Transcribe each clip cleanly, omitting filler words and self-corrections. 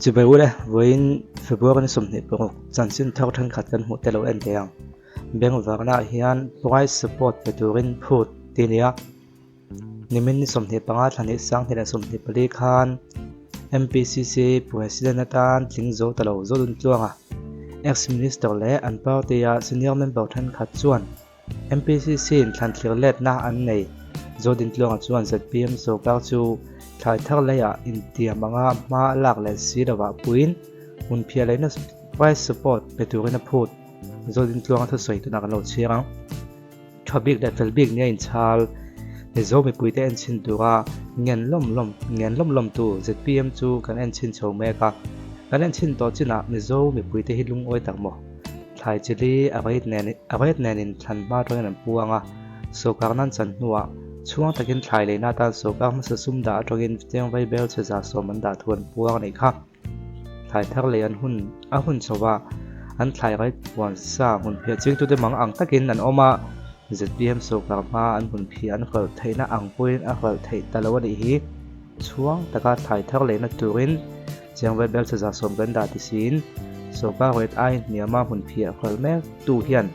Chibai ule, vawiin February ni 26 chanchin thar thenkhat kan hmuh te lo en thei ang. Bengvarnaah hian price support pe turin phut tih a ni a. Nimin ni 25 thla hnih 2024 khan MPCC President atan tling zo ta lo Zodun Tluanga, Ex-Minister leh an party-a senior member thenkhat chuan MPCC-in thlan thlir letna an nei. Zodintluanga chuan zpm sorkar chu thlai thar leiah intiam anga hma a lak leh si lovah puiin hmun phiah leina price support pe turin a phut. Zodintluanga thusawi tunah kan lo chhiar ang. Tha bik leh fel bik nia inchhal Mizo mipuite enchhin tura ngen lawm lawm ngen lawm lawmtu zpm chu kan enchhin chho mek a. Kan enchhin tawh chinah Mizo mipuite hi lungawi tak maw? Thlai chili a rate nen a rate nen in thlan hma atangin an puang a, sawrkar nan chan hnuah chhuang takin thlai leina atan sawrkar hmasa sum dah atangin cheng vai bel chhe 70 an dah thu an puang a nih kha. Thlai thar lei an hun a hun chho a, an thlai rate puan sa hmun phiah chingtute mang ang takin an awm a, zpm sawrkar hma an hun phiah an hralh theihna ang pawhin a hralh theih ta lo a nih hi. Chhuang taka thlai thar leina turin Chiang vel bel che 70 kan dah ti siin sawrkar rate ai hniama hmun phiah hralh mek tu hian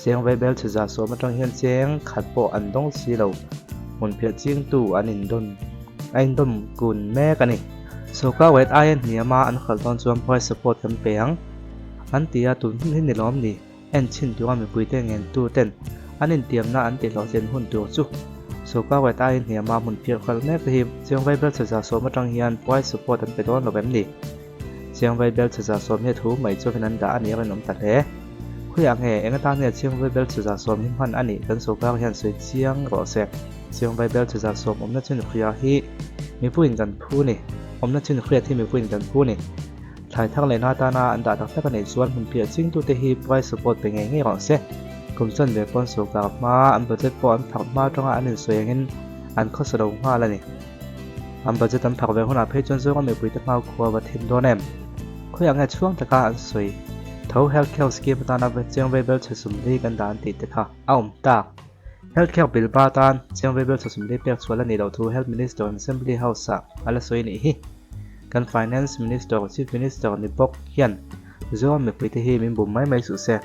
cheng vel bel che 70 atang hian cheng khat pawh an dawng si lo. Hmun phiah chingtu an indawn a indawm kun mek a ni. Sawrkar rate aia hniama an hralh dawn chuan price support kan pe ang an ti a, tun hun hi ni lawm ni? En chhin tura mipuite ngentu ten an intiamna an tihhlawhtlin hun tur chu sawrkar rate aiin hniama hmun phiar kal mek te hi Chiang Vai Bel chhe 70 atang hian price support an pe dawn lo em ni? Chiang Vai Bel chhe 70 hi a thu mai chuan an dah a nih a rinawm ta hle. Khawiah nge eng atan nge Chiang Vai Bel chhe 70 hi hman a nih kan sawrkar hian sawi chiang rawh se. Chiang Vai Bel chhe 70 awmna chin hria hi mipuiin kan phu ni. Awmna chin hriat hi mipuiin kan phu ni. Thlai thar leh hna tana an dah tak tak a neih chuan hmun piah chingtute hi price support pe ngei ngei rawh se. Kum chuan ve pawn sawrkar hma an budget pawh an phak hma atanga an insawi angin an khawsa lo nghal a ni. An budget an phak ve hunah phei chuan Zoram mipuite hma khua va thim dawn em? Khawiah nge chhuang taka an sawi tho health care scheme atana chiang ve bel chhe sumli kan dah an tih te kha a awm tak. Health care bill ba tan chiang ve bel chhe sumli pek chhuah la nih loh thu Health Minister in Assembly House ah a la sawi nih hi. Kan Finance Minister, Chief Minister ni bawk hian Zoram mipuite hi min bum mai mai suh se.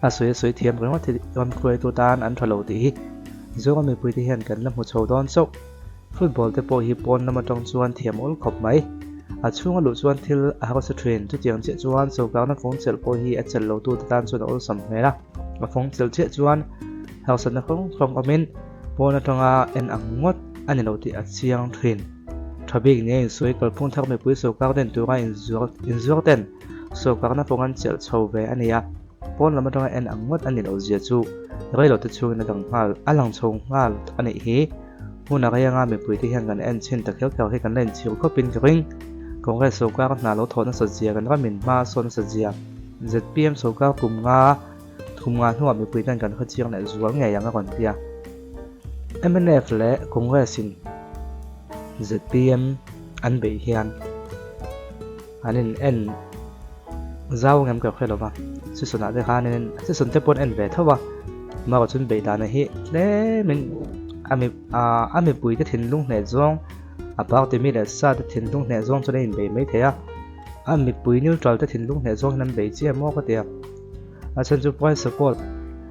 A sawi a sawi thiam ringawt hi ram hruaitu tan an tha lo tih hi Zoram mipuite hian kan la hmu chho dawn chauh. Football te pawh hi pawn lam atang chuan thiam awl khawp mai. A chhunga luh chuan thil a harsa thin. Chutiang chiah chuan sawrkarna fawng chelh pawh hi a chelh lotute tan chuan a awlsam hmel a. A fawng chelh chiah chuan harsatna hrang hrang awmin pawn atanga en ang ngawt a ni lo tih a chiang thin. Tha bik nia insawi kalphung thar mipui sawrkar den tura inzuar ten sawrkarna fawng an chelh chho ve a ni a, pawn lam atanga en ang ngawt a ni loh zia chu reilo te chhungin a lang nghal a lang chho nghal a nih hi. Hmun a rei anga mipui te hian kan en chhin ta kher kher hi kan la inchhir khawpin ka ring. Congress sawrkar hna lo thawh nasat zia kan ramin hma a sawn nasat zia zpm sawrkar kum nga thum nga hnuah mipui ten kan khawchiang leh zual ngei ang a rawn ti a. Mnf leh Congress in zpm an beih hian an in en zau ngem ka hre lova season ah te khan in season te pawh an en ve tho a amaherawh chuan beih dan hi tlem in a mi ah a mipui te thinlung hneh zawng a party mi leh sa te thinlung hneh zawng chuan a inbei maithei a a mipui neutral te thinlung hneh zawng hian an bei chiah maw ka ti a. A chhan chu price support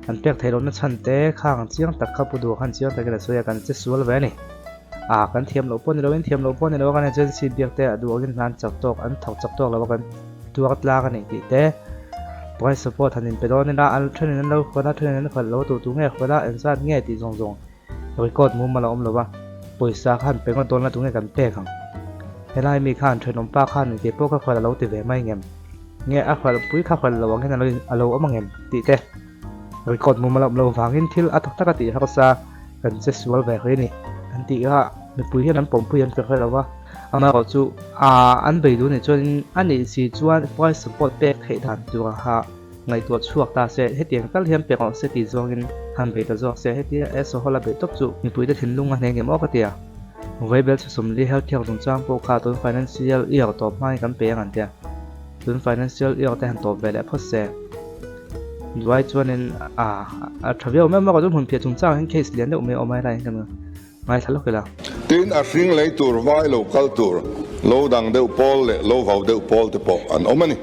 an pek theih lohna chhan te khang chiang tak kha pu duh khan chiang takin a sawi a kan che sual ve a ni. Ah kan thiam loh pawh ni lo in thiam loh pawh ni lo a kan agency biak te a duh angin hna an chak tawk an thawk chak tawk lo a kan tuar tlak a ni tih te price support han inpe dawn ila an thenin an lo hrual a thenin an hrual lo tu tu nge hrual a engzat nge tih zawng zawng record mumal a awm lo a pawisa khan pe ngawt dawn la tunge kan pek ang helai mi khan thenawm pa khan kei pawh ka hrual a lo ti ve mai ngem. Nge a hralh pui kha hralh lo ang hian a lo awm ang em tih te record mumal a awm lo vangin thil a tak tak a tih harsa kan che sual ve hle a ni an tih kha mipui hian an pawmpui an hre lo va amaherawh chu ah an bei duh nih chuanin a nih si chuan price support pek theih dan tur ha ngaihtuah chhuak ta se hetiang tal hian pe rawh se tih zawngin han bei ta zawk se hetia SO hall a beih tawp chu mipuite thinlung a hneng em aw ka ti a Vaibel 40 health care chungchang pawh kha tun financial year tawp hmain kan pe ang an tia. Tun financial year te han tawp ve leh phawt se. Duai chuanin a a tha viau mai a, chu hmun phiah chungchang hian case lian deuh mai a awm a helai hian kan ngaithla lawk ila. Tin, a hring lei tur vai lo kal tur. Lo dang deuh pawl leh lo vau deuh pawl te pawh an awm a ni.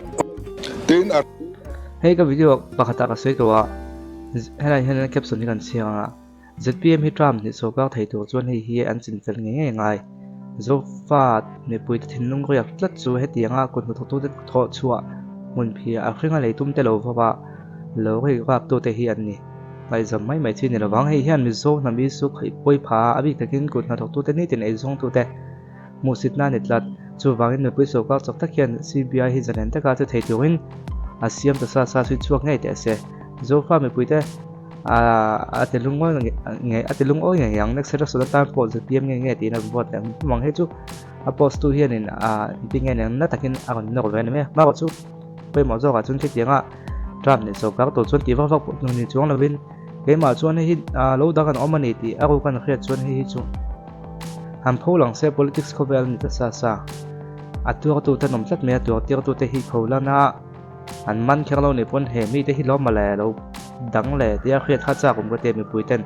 Tin, a. Hei ka video pakhatah ka sawi tawh a, helai hian caption hi kan chhiar ang a, zpm hi term hnih sawrkar thei tur chuan hei hi an chinfel ngei ngei ngai. Zofa mipuite thinlung riak tlat chu hetianga kut hnathawktute thawh chhuah hmun phiah a hringa lei tum te lo vawk a, lo rik raptute hi an ni. Ngaihzam mai mai chi ni lovang, hei hian Mizo hnam Isu khaih pawi pha a, a bik takin kut hnathawktute nitin eizawngtute hmuhsitna a ni tlat. Chuvangin mipui sawrkar chak tak hian CBI hi zalen taka che thei turin a siam ta sa sa chhui chhuak ngei teh se. Zofa mipuite a ti lungawi ngei a ti lungawi ngei ang. Next election atan pawh zpm nge nge tiin a rawn vote leh ang hmum ang. Hei chu a post tu hianin a engtin nge nen na takin a rawn nawr ve a ni mai a. Hmarawh chu pawimawh zawkah chuan khitianga Trump leh sawrkar tur chuan tih vak vak pawh ni chuang lovin keimah chuan hei hi lo dang an awm a ni tih a ruk an hriat chuan hei hi chu han pho lang se politics khawvel a ni ta sa sa. A tuartu te an awm tlat mai a, tuar tirtu te hi kho lan a an man kher lo nih pawn he mite hi lawm mawle lo dang le tia hriat kha chak awm ka tia mipui ten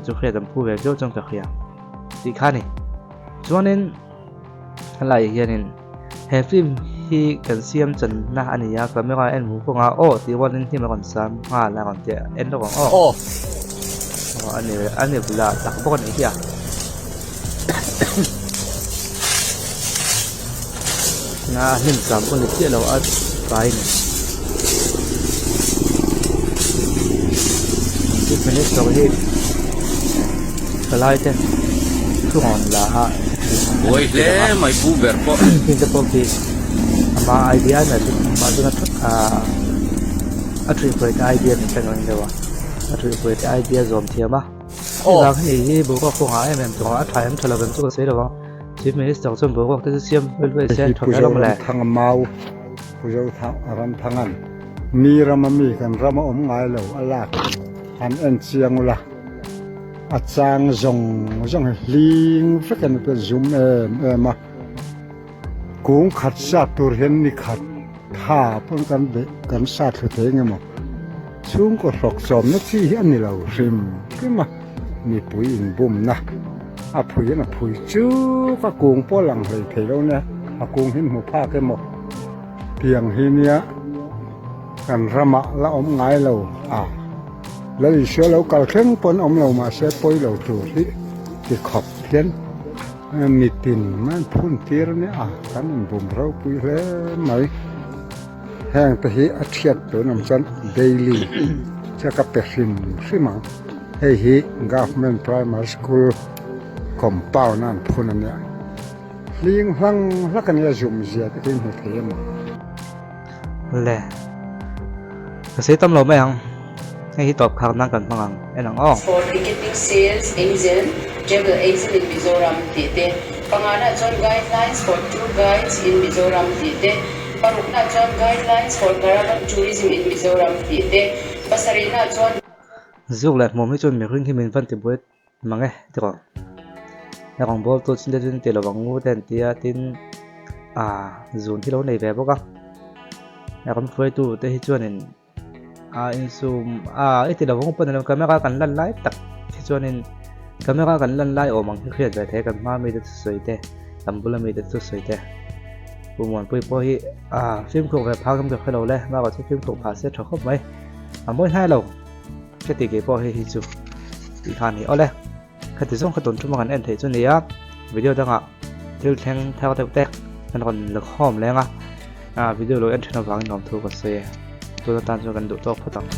chu hriat an phu ve viau chuan ka hria tih kha a ni. Chuanin helai hianin he film hi kan siam channa a ni a camera en hmuh kawngah aw tih rualin hnim a rawn sam nghal a rawn ti a en lawk ang aw aw a ni a ni bulah tak bawk a nih hi a a hnim sam pawh ni chiah lo a tlai a ni chief minister hi palai te thu rawn la a Buai hle mai pu ber pawh. Heng te pawh khi ama idea a nia chu amah chuan a a thuihhruai te idea min thleng reng deuh a a thuihhruai te idea zawm thiam a chuvang hei hi boruak pawh ngah em em tawh a tha em tha lo em chu ka sawi lo ang chief minister chuan boruak te chu siam hluai hluai se tha ber ang mawle. Thanga mau Pu Zoramthanga'n mi rama mi kan rama awm ngai lo a lak han en chiang ula a chang zawng zawng hi hling vek a ni te zum em em a kung khat sat tur hian ni khat tha pawn kan beih kan sat thlu thei eng emaw chhungkaw hlawk chawmna chi hi a ni lo hrim hrim a mipui inbumna a phuiin a phui chuk a kung pawh lang hlei thei lo nia a kung hi hmu phak emaw tiang hi nia kan ramah la awm ngai lo a Lal Isua lo kal thleng pawn awm lo mahse pawi lo tur hi ti khawp hian Mitin man phun tir a nia kan inbum ropui hle mai. Heng te hi a thiat tun awm chuan daily chu ka pe hrim hrim ang. Hei hi Government Primary School compound a an phun a nia. Hling hlang hlak a nia zum zia te khi hmu thei a ni. Le. Ka sei tam lo mai ang. Hei hi tawp khak nan kan hmang ang. En ang aw. For ticketing sales agent, travel agent in Mizoram tih te, panganah chuan Guidelines for tour guides in Mizoram tih te, paruknah chuan Guidelines for caravan tourism in Mizoram tih te, pasarihna chuan. Zuk leh hmuam hi chuan mihring hi min van ti buai mang e tiraw. He rawngbawltu chin te chu an ti lo ang ngu te an ti a, tin ah zun hi lo nei ve bawk a. He ram hruaitu te hi chuanin a insum a i ti lo ang pawn alo camera kan lan lai tak hi chuanin camera kan lan lai awm ang hi hriat ve thei kan hma mi te thusawi te kan bula mi te thusawi te Pu Muanpui pawh hi a fimkhur ve phak em ka hre lo le bakah chuan fimkhur phah se tha khawp mai a mawi hnai lo ka ti kei pawh hei hi chu tih kha a ni awle khati zawng kha tun ṭuma kan en theih chu nia video dangah thil thleng thar deuh te kan rawn la khawm leng a video lo en ṭhen avangin lawmthu ka sawi e tun atan chuan kan duh tawk phawt ang.